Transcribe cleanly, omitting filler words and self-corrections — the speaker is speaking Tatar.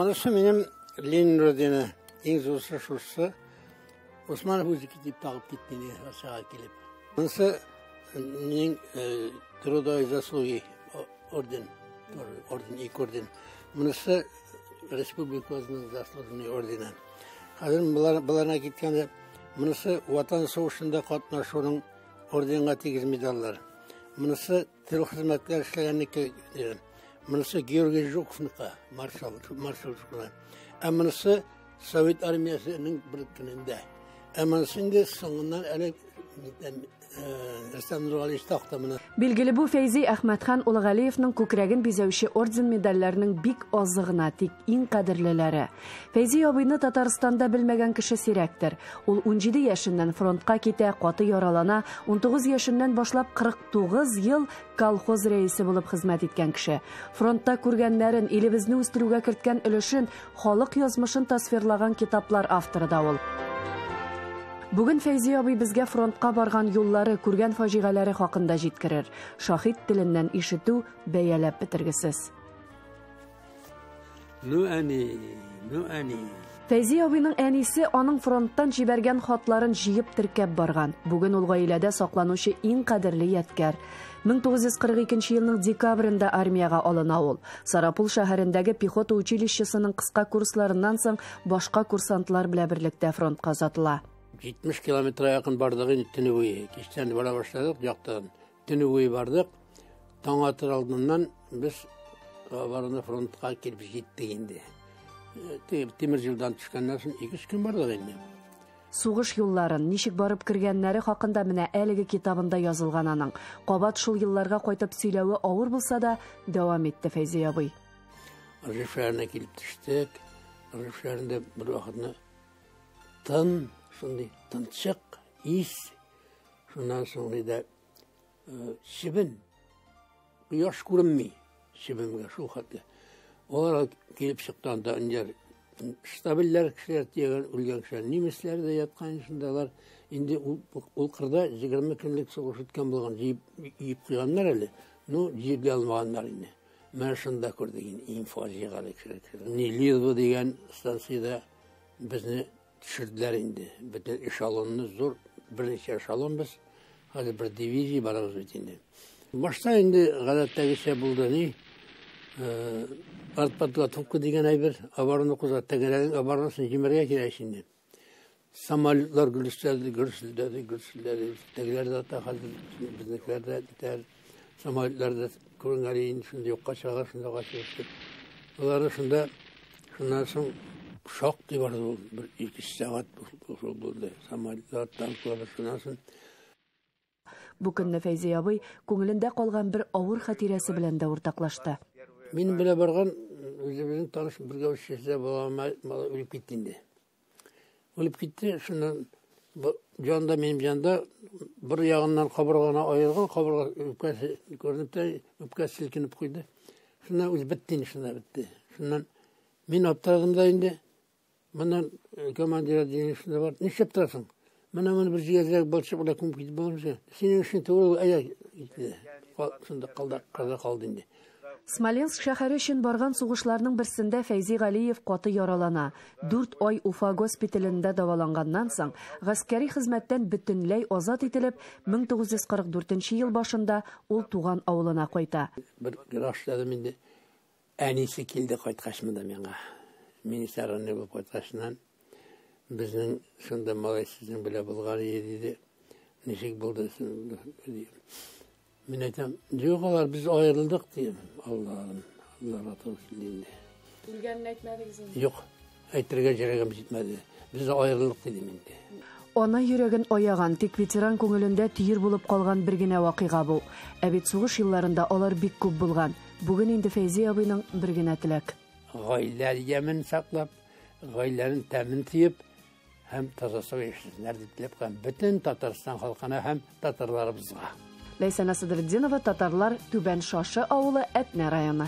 Монысы минем Ленин ордены, иң зурсы шушы. Усманов үзе китеп тагып китте инде Россиягә килеп. Монысы минем трудовой заслуги орден, орден, ике орден. Монысы республикабызның заслуженный ордены. Хәзер боларына киткәндә, монысы Ватан сугышында катнашуның орденга тигез медальләр. Монысы тыл хезмәткәр эшләгәннеке. Монысы Георгий Жуковныкы, маршал, маршал Жуковны. Ә монысы Совет армиясенең бер көнендә. Ә монысы инде соңыннан әле Рөстәм Нургалиевич такты моны. Билгеле бу Фәйзи Әхмәтхан улы Галиевның күкрәген бизәүче орден медальләрнең бик азы гына, тик иң кадерлеләре. Фәйзи абыйны Татарстанда белмәгән кеше сирәктер. Ул 17 яшеннән фронтка китә, каты яралана, 19 яшеннән башлап 49 ел колхоз рәисе булып хезмәт иткән кеше. Фронтта күргәннәрен, илебезне үстерүгә керткән өлешен, халык язмышын тасвирлаган китаплар авторы да ул. Бүген Фәйзи абый безгә фронтка барган юллары, күргән фаҗигаләре хакында җиткерер. Шаһит теленнән ишетү бәяләп бетергесез. Ну әни, ну әни. Фәйзи абыйның әнисе аның фронттан җибәргән хатларын җыеп теркәп барган. Бүген ул гаиләдә сакланучы иң кадерле ядкәр. 1942 елның декабрендә армиягә алына ул. Сарапул шәһәрендәге пехота училищесының кыска курсларыннан соң башка курсантлар белән берлектә фронтка озатыла. 70 километрга якын бардык инде төне буе. Кичтән бара башладык, яктан. Төне буе бардык. Таң атыр алдыннан без оборона фронтка килеп җиттек инде. Тимер юлдан төшкәннән соң 2-3 көн бардык инде. Сугыш юлларын ничек барып кергәннәре хакында менә әлеге китабында язылган аның. Кабат шул елларга кайтып сөйләве авыр булса да, дәвам итте Фәйзи абый. Ржев шәһәренә килеп төштек. Ржев шәһәрендә бер вакытны тын, шундый тынчык, ис. Шуннан соң инде чебен, кояш күренми чебенгә шул хәтле. Алар килеп чыкты анда инде штабельләр кешеләр төягән, үлгән кешеләр, немецләр дә яткан шунда алар. Инде ул кырда 20 көнлек сугыш үткән булган, җыеп куйганнар әле, ну, җирли алмаганнар инде. Менә шунда күрдек инде иң фаҗигале кешеләр. Нелидово дигән станциядә безне төшерделәр инде. Бөтен эшелонны зур, берничә эшелон без, хәзер бер дивизия барабыз бит инде. Башта инде гадәттәгечә булды ни, артподготовка дигән әйбер, оборона кузгатты, тәгәрәнең оборонасын җимерергә кирәк инде. Самолетлар гөрселдәде, гөрселдәде, гөрселдәде. Тегеләр дә ата, хәзер безнекеләр дә итәр. Самолетлар да күренгән инде, шунда юкка чыга, шунда качып. Алары шунда, шуннан соң шактый барды ул, бер ике сәгать шул булды. Самолетлар, танклар, шуннан соң. Бу көнне Фәйзи абый күңелендә калган бер авыр хатирәсе белән дә уртаклашты. Минем белән барган үзебезнең таныш бергә үсешсә балама үлеп китте инде. Үлеп китте, шуннан җанда минем җанда бер ягыннан кабырганы аерган, кабырга үпкәсе күренеп тә, үпкәсе селкенеп куйды. Шуннан үзе бетте инде, шуннан бетте. Шуннан мин аптырадым да инде. Моннан командир дигән шунда бар. Нишләп торасың? Менә моны бер җигәзрәк балчык белән күмеп китеп булырмы? Синең өчен түгел ул, әйдә, китте. Шунда калды, калды, калды инде. Смоленск шәһәре өчен барган сугышларның берсендә Фәйзи Галиев каты яралана. 4 ай Уфа госпиталендә дәваланганнан соң, гаскәри хезмәттән бөтенләй азат ителеп, 1944 ел башында ул туган авылына кайта. Бер граф эшләдем инде. Әнисе килде кайткач монда миңа. Мин исә булып кайткачыннан безнең шунда малай сезнең белән булган иде диде. Ничек булды? Мин әйтәм, юк, алар без аерылдык дим. Аллаһым, Аллаһ туры килде инде. Үлгәнен әйтмәдегез инде? Юк, әйтергә йөрәгем җитмәде. Без аерылдык дидем инде. Ана йөрәген аяган, тик ветеран күңелендә төер булып калган бер генә вакыйга бу. Ә бит сугыш елларында алар бик күп булган. Бүген инде Фәйзи абыйның бер генә теләк. Гаилә ямен саклап, гаиләнең тәмен тиеп һәм таза сау яшәсеннәр дип теләп куям бөтен Татарстан халкына һәм татарларыбызга. Ләйсәнә Садретдинова, татарлар, Түбән Шашы авылы, Әтнә районы.